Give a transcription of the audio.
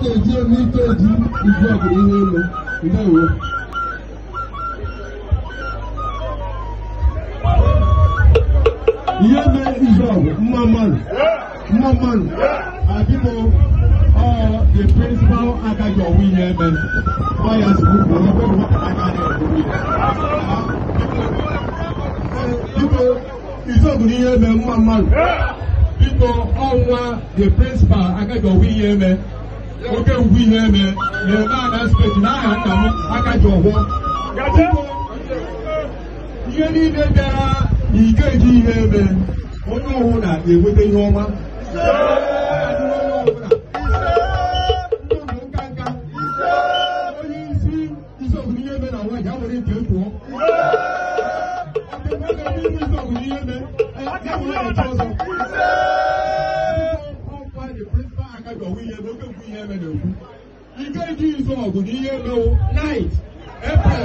ga-eji eme Ikeji Izuọgụ ihe elu. Ndewo. Ihe mee Izuọgụ mma mmadụ mma mmadụ adịbụ ọ the principal agaghị ọwụ ihe eme ọ ya sịkwụ ebe aka na-eburu ya. Biko Izuọgụ na ihe eme mma mmadụ. Biko ọnwa the principal agaghị ọwụ ihe eme oke ngwu ihe eme na-eme announcement n'aha nna m agaghị ọwụ. Biko ihe niile bịara n'Ikeji ihe eme onye ọwụna ga-enweta ihe ọma. Onye isi Izuọgụ n'ihe eme na nwa ya nwere nke pụọ. Izuọgụ n'ihe eme ya nwere nke ọzọ. Ọkwa the principal agaghị ọwụ ihe eme oke ngwu ihe eme na-ekwu. Ikeji Izuọgụ n'ihe emewo 9 April.